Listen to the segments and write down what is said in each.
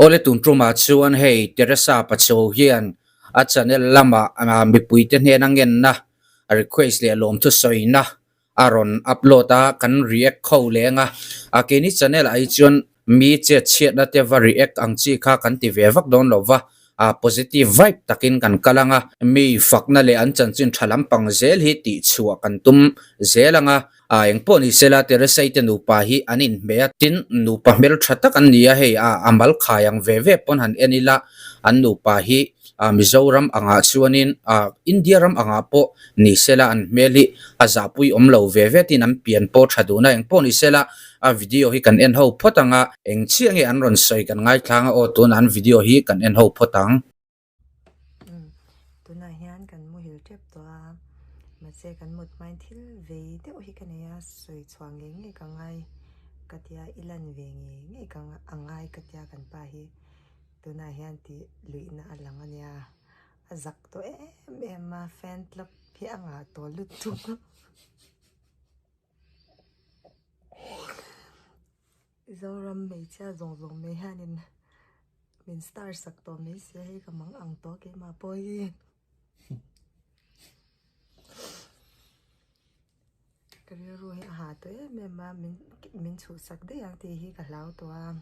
Awle tun tumah chuan hei Teresa Pachuau hian a channel lamah mipuite hnena ngenna request leh lawmthu sawina a rawn upload a, kan react kho leng a. A keini channel ah hi chuan mi chet chhiatna te va react ang chi kha kan ti ve vak dawn lo va, a positive vibe takin kan kal ang a, mi fakna leh an chanchin tha lampang zel hi tih chhuah kan tum zel ang a. A engpawh ni sela Teresai te nupa hi an inhmeh a, tin nupa hmeltha tak an ni a, hei a a mal khai ang ve ve pawn han en ila an nupa hi a Mizoram angah chuanin a India ram angah pawh ni sela an hmel hi a zahpui awm lo ve ve tin an pian pawh tha duhna engpawh ni sela a video hi kan en ho phawt ang a, eng chiah nge an rawn sawi kan ngaithlang a aw tunah an video hi kan en ho phawt ang. Tunah hian kan muhil tep tawh a, mahse kan mut hmain thil vei deuh hi ka nei a, sawi chhuah ngei ngei ka ngai ka tia, i lan ve ngei ngei ka a ngai ka tia kan pa hi tunah hian tih luihna a lang a nia, a zak tawh em em a, fan club hi a ngah tawh lutuk a. Zoram hmeichhia zawng zawng mai hianin min star sak tawh mai sia hei ka mang ang tawh keimah pawh hi ka rilru hi a ha tawh em em a min min chhuhsak daih ang tih hi ka hlau tawh a.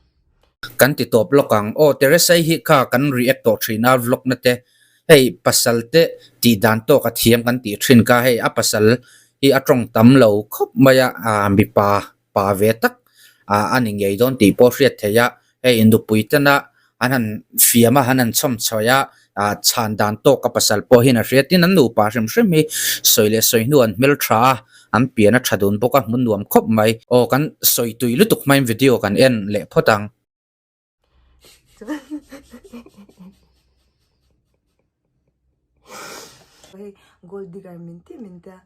Kan ti tawp lawk ang aw Teresai hi kha kan react tawh thin a vlog na te hei pasal te tih dan tawk a thiam kan tih thin kha hei a pasal hi a tawng tam lo khawp mai a ah mipa pa ve tak ah a ni ngei dawn tih pawh hriat theih a hei nupui tena an han fiam a an han chhawm chhawi a ah chhan dan tawk a pasal pawh hian a hria tin an nupa hrim hrim hi sawi leh sawi hnu an hmel tha a an pian a tha dun bawk a hmun nuam khawp mai aw kan sawi tui lutuk hmain video kan en leh phawt ang. Hei gold digger min tih min tia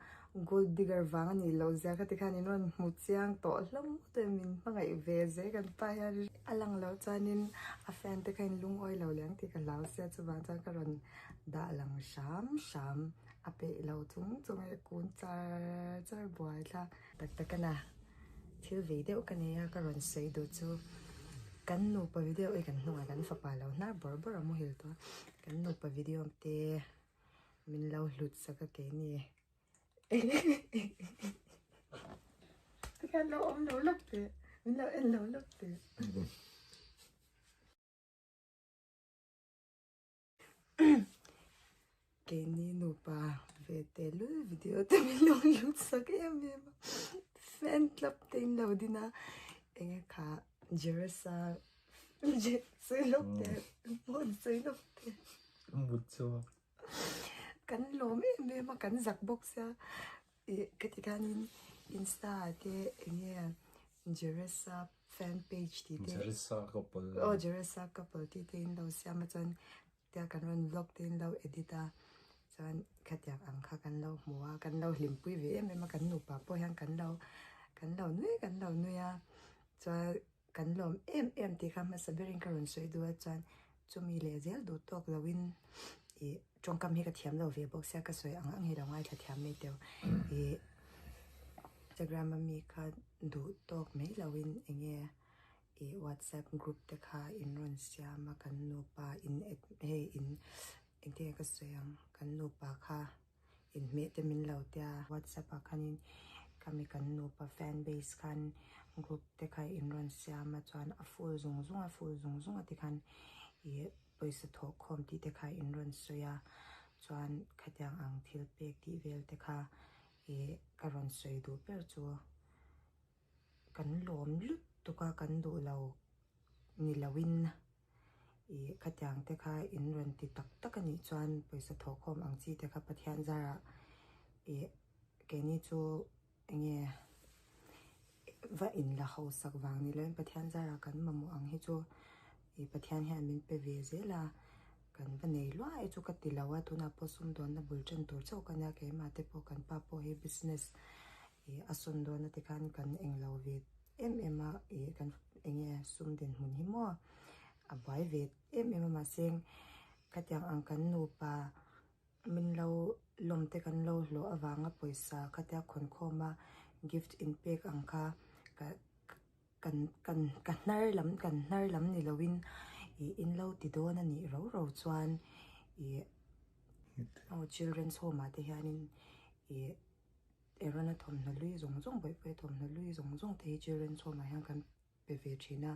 gold digger vang a nih loh zia kha tikhan in rawn hmu chiang tawh hlawm ngawt e min hmangaih ve zel kan pa hian a lang loh chuanin a fan te kha in lungawi lo leh ang tih ka hlau sia chuvang chuan ka rawn dah lang hram hram a peih lo chung chung e kun char char buai thla tak tak a na. Thil vei deuh ka nei a, ka rawn sawi duh chu kan nupa video hi kan hnungah kan fapa lo hnar bawrh bawrh a muhil tawh a, kan nupa video te min lo hlut sak a keini tikhian lo awm lo lawk teh min lo en lo lawk teh. Keini nupa ve teh lul video te min lo lut sak em em a fan club te in lo din a enge kha Jeresa sawi lawk teh phone sawi lawk teh kan lawm em em a kan zak bawk sia ih ka ti khanin insta ah te enge Jeresa fan page tih te Jeresa couple aw Jeresa couple tih te in lo siam a chuan tia kan rawn vlog te in lo edit a chuan khatiang ang kha kan lo hmu a kan lo hlimpui ve em em a kan nupa pawh hian kan lo kan lo nui kan lo nui a chuan kan lawm em em tih kha hmasa berin ka rawn sawi duh a chuan chumi leh zel duh tawk loin ih tawngkam hi ka thiam lo ve bawk sia ka sawi ang ang hi lo ngaithla thiam mai teu ih Instagram a mi kha duh tawk mai loin eng nge ih whatsapp group te kha in rawn siam a kan nupa in hei in engtin nge ka sawi ang kan nupa kha inhmeh te min lo tia whatsapp ah khanin khami kan nupa fan base khan group te kha in rawn siam a chuan a full zung zung a full zung zung a tikhan ih pawisa thawh khawm tih te kha in rawn sawi a chuan khatiang ang thil pek tih vel te kha ih ka rawn sawi duh ber chu kan lawm lutuk a kan duh lo ni lo in ih khatiang te kha in rawn ti tak tak a nih chuan pawisa thawhkhawm ang chi te kha Pathian zarah ih keini chu enge va in la hausak vang ni loin Pathian zarah kan mamawh ang hi chu ih Pathian hian min pe ve zel a kan va nei luai chu ka ti lo a tunah pawh sumdawnna bul tan tur chauh ka nia keimah te pawh kan pa pawh hi business ih a sawn dawn a tikhan kan englo ve em em a ih kan eng nge sum dinhmun hi maw a buai ve em em a mahse khatiang ang kan nupa min lo lawm te kan lo hlawh avanga pawisa khatia khawn khawm a gift in pek ang kha ka kan kan ka hnar lam kan hnar lam ni loin. Ih in lo ti dawn a nih ro ro chuan ih aw children's home ah te hianin ih Erona thawmhnaw hlui zawng zawng bawihpuia thawmhnaw hlui zawng zawng te hi children's home ah hian kan pe ve thin a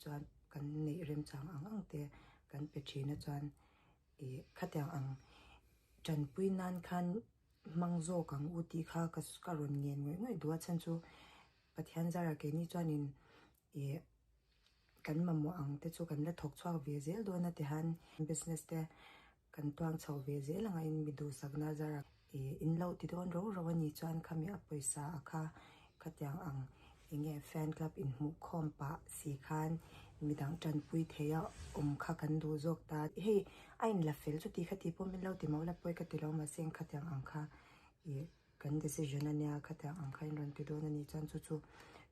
chuan kan neih remchang ang ang te kan pe thin a chuan ih khatiang ang tanpui nan khan hmang zawk ang u tih kha ka ka rawn ngen ngawih ngawih duh a chhan chu Pathian zara keini chuanin ih kan mamawh ang te chu kan la thawk chhuak ve zel dawn a tihian business te kan tuang chho ve zel ang a in mi duhsakna zara ih in lo ti dawn ro ro a nih chuan khami a pawisa a kha khatiang ang enge fan club inhmuh khawm pah si khan midang tanpui thei a awm kha kan duh zawk ta hei a inla fel chuti kha tih pawh min lo ti mauh la pawi ka ti lo mahse khatiang ang kha ih Kan decision a nia, khatiang ang kha in rawn ti dawn a nih chuan chu chu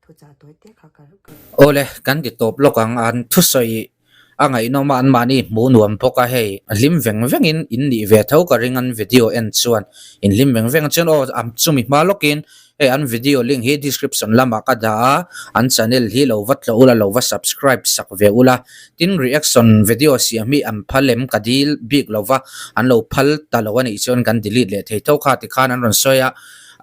thuchah tawi te kha ka ka. Awle, kan ti tawp lawk ang, an thusawi a ngaihnawm a, anmahni hmuh nuam bawk a, hei hlim veng vengin in nih ve tho ka ring an video en chuan in hlim veng veng chuan aw am chumi hma lawkin hei an video link hi description lamah ka dah a, an channel hi lo va tlawh ula lo va subscribe sak ve ula, tin reaction video siam hi an phal em ka dil bik lo va, an lo phal ta lo a nih chuan kan delete leh thei tho kha tikhan an rawn sawi a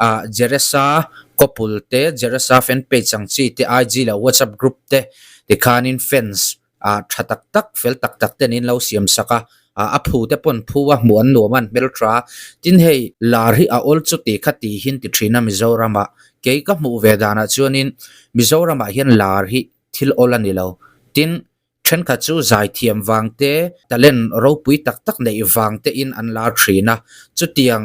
ah Jeresa couple te Jeresa fan page ang chi te IG leh WhatsApp group te tikhanin fans ah tha tak tak fel tak tak ten in lo siam sak a ah a phu te pawn phu a hmuh an nuam a an hmeltha tin hei lar hi a awl chu tih kha tihin ti thin a Mizoram ah kei ka hmuh ve danah chuanin Mizoram ah hian lar hi thil awl a ni lo tin Thenkhat chu zaithiam vang te, talent ropui tak tak neih vang te in an lar thin a, chutiang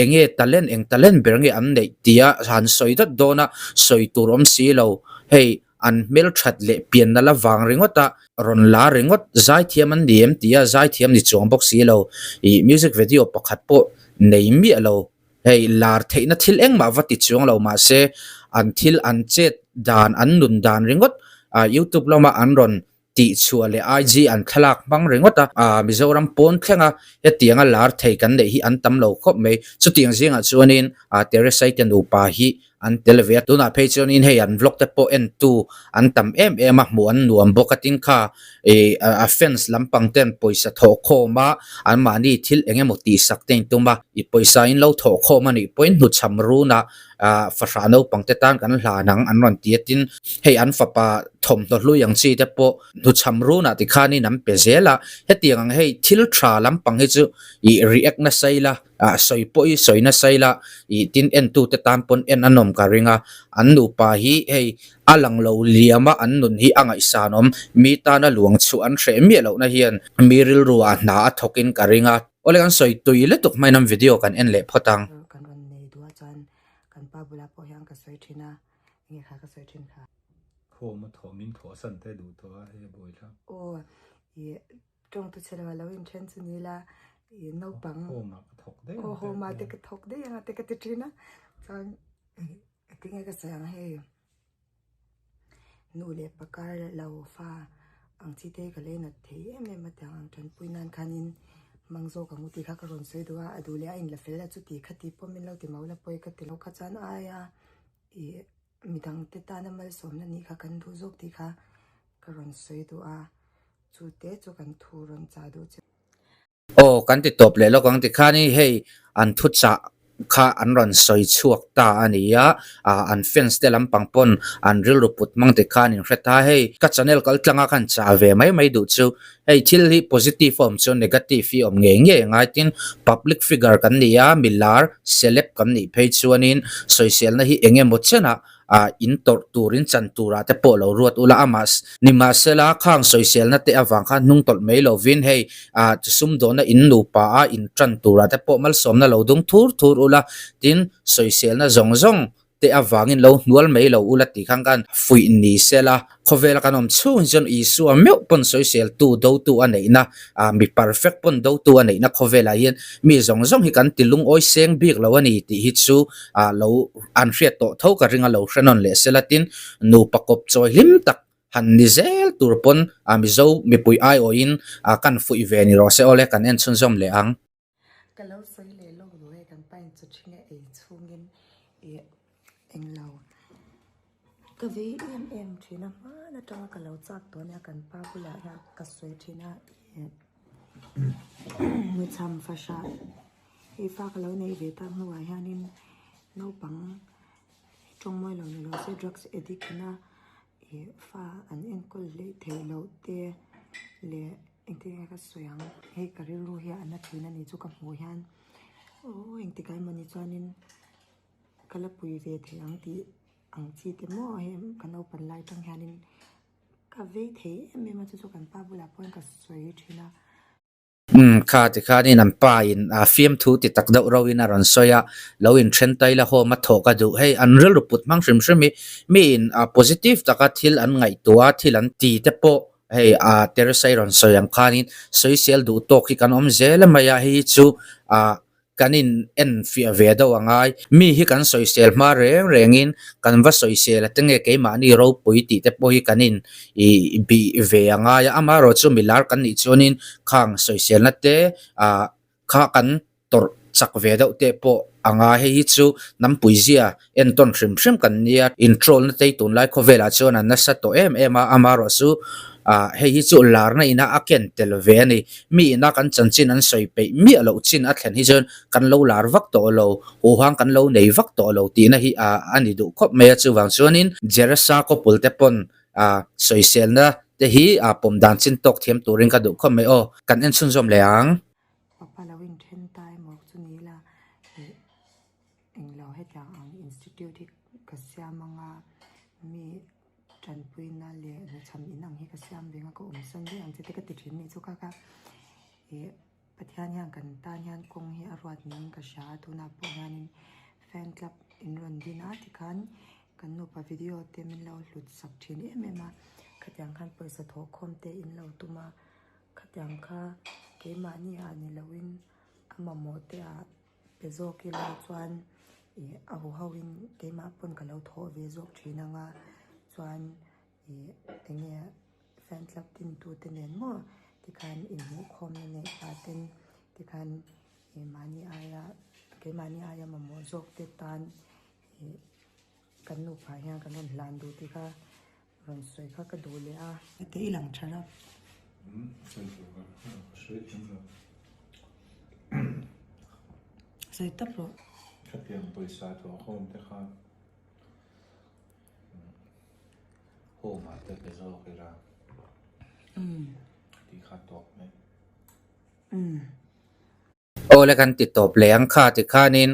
enge talent eng talent ber nge an neih tia han sawi dawt dawn a, sawi tur awm si lo, hei an hmelthat leh pianna la vang ringawt a, rawn lar ringawt zaithiam an ni em tia zaithiam ni chuang bawk si lo, ih music video pakhat pawh nei miah lo. Hei lar theihna thil engmah va ti chuang lo mahse an thil an chet dan an nun dan ringawt ah youtube lama an rawn tih chhuah leh IG an thlalak hmang ringawt a ah Mizoram pawn thlenga hetianga lar thei kan neih hi an tam lo khawp mai chutiang zingah chuanin ah Teresai te nupa hi an tel ve a tunah phei chuanin hei an vlog te pawh en tu an tam em em a hmuh an nuam bawk a tin kha ih a fans lampang ten pawisa thawh khawm a anmahni thil eng emaw tih sak te in tum a ih pawisa in lo thawh khawm a nih pawhin hnuchham runah ah fahrah naupang te tan kan hlan ang an rawn ti a tin hei an fapa thawmhnaw hlui ang chi te pawh hnuchham runah tikhanin an pe zel a hetiang ang hei thil tha lampang hi chu ih react nasa ila. ah sawi pawh hi sawi nasa ila ih tin entute tan pawn en a nawm ka ring a an nupa hi hei a lang lo liam a an nun hi a ngaihsan awm mi tana luang chhuah an hreh miah lohna hian mi rilru ah hna a thawk in ka ring a awle kan sawi tui lutuk hmain an video kan en leh phawt ang. Kan rawn nei duh a chuan kan pa bulah pawh hian ka sawi thin a enge kha ka sawi thin kha. Khawm a thawh min thawh san te duh tawh a hei a buai thlak. Aw ih Tawngtu chhe lo a lo inthen chu ni la ih naupang Home ah ka thawk daih ang aw home ah te ka thawk daih ang a te ka ti thin a chuan tinge ka sawi ang hei nu leh pa kar lo fa ang chi te hi ka lei nat thei em em a tiang ang tanpui nan khanin hmang zawk ang u tih kha ka rawn sawi duh a a duh leh a inla fel a chuti kha tih pawh min lo ti mau la pawi ka ti lo kha chuan aia ih Midangte tana malsawmna nih kha kan duh zawk tih kha ka rawn sawi duh a, chu te chu kan thu rawn chah duh che. Aw, kan ti tawp leh lawk ang tikhanin hei an thu chah kha an rawn sawi chhuak ta a ni a, ah an fans te lampang pawn an rilru put hmang tikhan in hre ta hei ka channel kal tlanga khan chah ve mai mai duh chu hei thil hi positive a awm chuan negative hi awm ngei ngei a ngai tin public figure kan ni a milar celeb kan nih phei chuanin sawiselna hi eng emaw chenah ah in tawrh tur in chan turah te pawh lo ruat ula amah nimahsela khang sawiselna te avang khan hnung tawlh mai lovin hei ah sumdawna in nupa a in tan turah te pawh malsawmna lo dung thur thur ula tin sawiselna zawng zawng te avangin lo hnual mai lo ula tih khan khan fuih ni sela khawvela kan awm chhung hi chuan Isua meuh pawn sawiseltu dotu a neihna ah mi perfect pawn dotu a neihna khawvelah hian mi zawng zawng hi kan ti lungawi seng bik lo a ni tih hi chu ah lo an hriat tawh tho ka ring a lo hre nawn leh sela tin nupa kawp chawi hlim tak han ni zel tur pawn ah Mizo mipui aiawhin ah kan fuih ve ni rawh se awle kan en chhunzawm leh ang. Ka lo sawi leh lawk duh e, kan pa in chaw thinga ei chhungin ih englo ka vei em em thin a hman. Hman atanga ka lo chak tawh ania kan pa bulah hian ka sawi thin a ih nuchham fahra hei fa ka lo neih ve tak hnuah hianin naupang tawng mawi lo ni lo se drugs addict ina ih fa an enkawl hleih theih loh te leh engtin nge ka sawi ang hei ka rilru hi a na thin a ni chu ka hmuh hian aw engtikah emawni chuanin ka la pui ve thei ang tih. Ang chi te maw hei ka naupan lai tang hianin ka vei thei em em a chu chu kan pa bulah pawhin ka sawi thin a. Umm kha tikhanin an pa in a fiamthu ti tak deuh rauh in a rawn sawi a, lo in then tai la hawm a thawh ka duh hei an rilru put hmang hrim hrim hi mi in a positive taka thil an ngaihtuah a thil an ti te pawh hei a Teresa i rawn sawi ang khanin sawisel duh tawk hi kan awm zel mai a hei hi chu a Kan in en fiah ve deuh a ngai. Mi hi kan sawisel hma reng rengin kan va sawisel a tenge keimahni ropui tih te pawh hi kan in ih bih ve a ngai a. Amaherawh chu milar kan nih chuanin khang sawiselna te ah kha kan tawrh chak ve deuh te pawh a ngai. Hei hi chu hnampuizia entawn hrim hrim kan nia. Introll na te hi tunlai khawvelah chuan a nasa tawh em em a, amaherawh chu ah hei hi chu larna ina a ken tel ve a ni. Mi ina kan chanchin an sawi peih miah loh chin a thlen hi chuan kan lo lar vak tawh lo, huhang kan lo nei vak tawh lo tihna hi ah a ni duh khawp mai a. Chuvang chuanin Jerasa kawpul te pawn ah sawiselna te hi ah pawm dan chin tawk thiam turin ka duh khawp mai aw. Kan en chhunzawm leh ang. Papa lo inthen ta emaw chu ni ila ih. Englo hetiang ang institute hi ka siam anga mi tanpuina leh hnuchham in ang hi ka siam veng a ka awm sawn daih ang che te ka ti thin nih chu kha kha ih Pathian hian kan tan hian kawng hi a ruat niin ka hria a tunah pawh hianin fan club in rawn din a tikhan kan nupa video te min lo hlut sak thin em em a khatiang khan pawisa thawh khawm te in lo tum a khatiang kha keimahni ah ni loin a mamawh te ah. Pe zawk ila chuan ih a huho in keimah pawn ka lo thawh ve zawk thin ang a chuan ih eng nge fan club din tu te nen maw tikhan inhmuhkhawm na neih pah ten tikhan ih mahni aia keimahni aia mamawh zawk te tan ih kan nupa hian kan rawn hlan duh tih kha rawn sawi kha ka duh leh a. Heti i lang tha rap. Sawi tap rawh. Khatiang pawisa thawh khawm te kha home ah te pe zawk ila tih kha tawk mai. Awle kan ti tawp leh ang kha tikhanin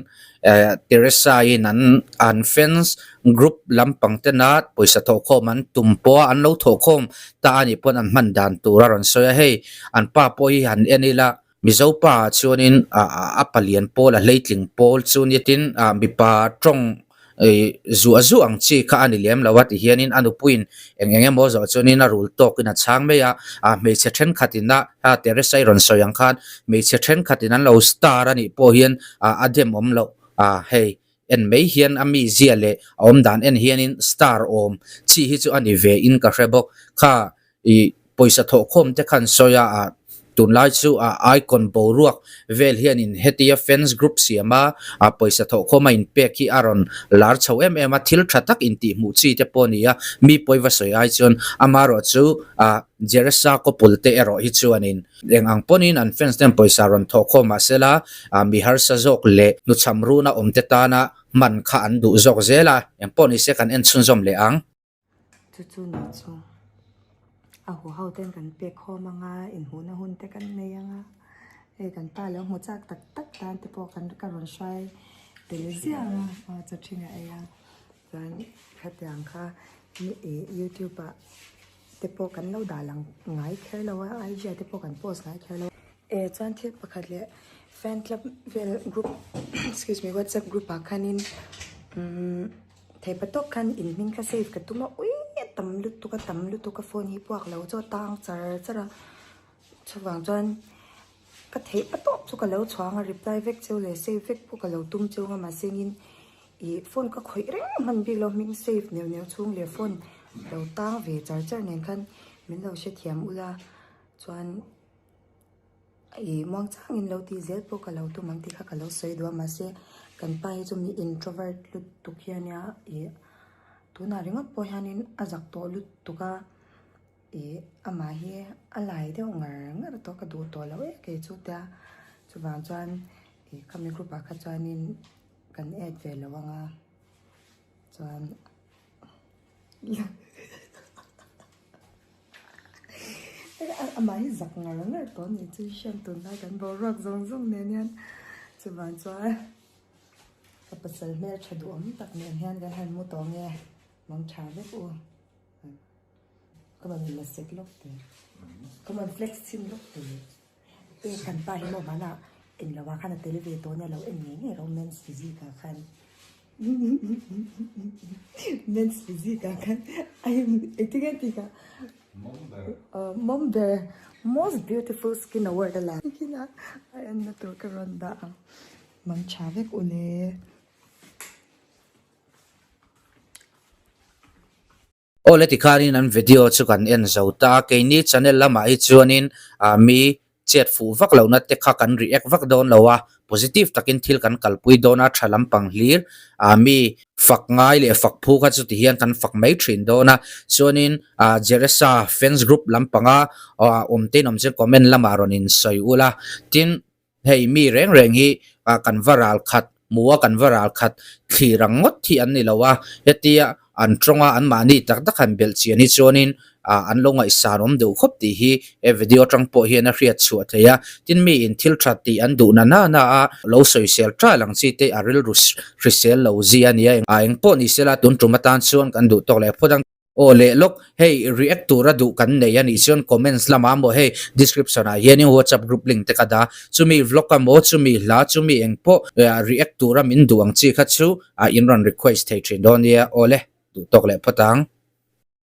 eh Teresa in an an fans group lampang tena pawisa thawhkhawm an tum pawh a an lo thawhkhawm ta a nih pawn an hman dan tur a rawn sawi a hei an pa pawh hi han en ila Mizo pa ah chuanin ah a palian pawl a hleitling pawl chu nitin ah mipa tawng Ih zuah zuah ang chi kha a ni lem lo a ti hianin a nupuiin eng eng emaw zawh chuanin a rul tawkin a chhang mai a, ah hmeichhe thenkhatin a a Teresa i rawn sawi ang khan hmeichhe thenkhatin an lo star a nih pawh hian ah a dem awm loh ah hei en mai hian a mizia leh a awm dan en hianin star awm chi hi chu a ni ve in ka hre bawk kha Ih pawisa thawhkhawm te khan sawi a, ah tunlai chu ah icon boruak vel hianin hetia fans group siam a, ah pawisa thawhkhawm a inpek hi a rawn lar chho em em a, thil tha tak intihhmuh chi te pawh a ni a, mi pawi va sawi ai chuan amaherawh chu ah Jeresa kawpul te erawh hi chuanin eng ang pawnin an fans ten pawisa rawn thawhkhawm mahsela ah mi harsa zawk leh hnuchham runa awm te tana hman kha an duh zawk zel a, engpawh nise kan en chhunzawm leh ang. Chu chu ni chu a hu ho ten kan pek khawm anga inhmuhna hun te kan nei anga hei kan pa lo hmu chak tak tak tan te pawh kan ka rawn hruai tel ziah anga aw chaw ṭhing a ei a chuan khatiang kha ih youtube ah te pawh kan lo dah lang ngai kher lo a I G ah te pawh kan post ngai kher lo a. E chuan thil pakhat leh fan club vel group excuse me whatsapp group ah khanin umm. Theipa tawk khan in hming kha save ka tum a ui a tam lutuk a tam lutuk a phone hi puak lo chu a tang char char a chuvang chuan ka theihpa tawp chu ka lo chhuang a reply vek cheu leh save vek pawh ka lo tum cheu a mahse engin ih phone ka khawih reng hman bik lo hming save neuh neuh chhung leh phone lo tang ve char char nen khan min lo hrethiam ula chuan. Ih muang changin lo tih zel pawh ka lo tum ang tih kha ka lo sawi duh a mahse kan pa hi chu mi introvert lutuk hi a nia ih. Tunah ringawt pawh hianin a zak tawh lutuk a, ih amah hi a lai deuh ngar ngar tawh ka duh tawh lo e kei chu tia chuvang chuan ih khami group ah kha chuanin kan add ve lo ang a chuan amah hi zak ngar ngar tawh a nih chu hriat tunlai kan boruak zawng zawng nen hian chuvang chuan. Ka pasal hmel tha duhawm tak nen hian kan han mu tawh nge mang tha vek u. Ka rawn la sek lawk teh. Ka rawn flex chhin lawk teh. E kan pa hi maw hmanah en lo ah khan a tel ve tawh nia lo en ngei ngei ro men's physique ah khan. Men's physique ah khan a engtin nge tih kha. Mom ber most beautiful skin award a la. Kina a en na tur ka rawn dah ang. Mang tha vek u le. Aw le tikhanin an video chu kan en zo ta a, keini channel lamah hi chuanin ah mi chet fuh vak lohna te kha kan react vak dawn lo a, positive takin thil kan kalpui dawn a, tha lampang hlir ah mi fak ngai leh fak phu kha chuti hian kan fak mai thin dawn a, chuanin ah Jeresa fans group lampanga ah awm te in awm chuan comment lamah rawn in sawi ula, tin Hei mi reng reng hi kan va ral khat, hmu a kan va ral khat thlir ang ngawt hi an ni lo a, hetia an tawnga anmahni tak tak han belh chian hi chuanin an lo ngaihsan awm deuh khawp tih hi he video atang pawh hian a hriat chhuah thei a. Tin miin thil that tih an duh na na na a, lo sawisel ṭal ang chi te a rilru hrisel lo zia a nia. Engpawh ni sela tun tum atan chuan kan duh tawk leh phawt ang. Aw leh lawk, hei react tura duh kan nei a nih chuan comments lamah maw hei description ah hianin whatsapp group link te ka dah, chumi vlog a maw chumi hla chumi eng pawh react tura min duh ang chi kha chu in rawn request thei thin dawn nia, aw le duh tawk leh phawt ang.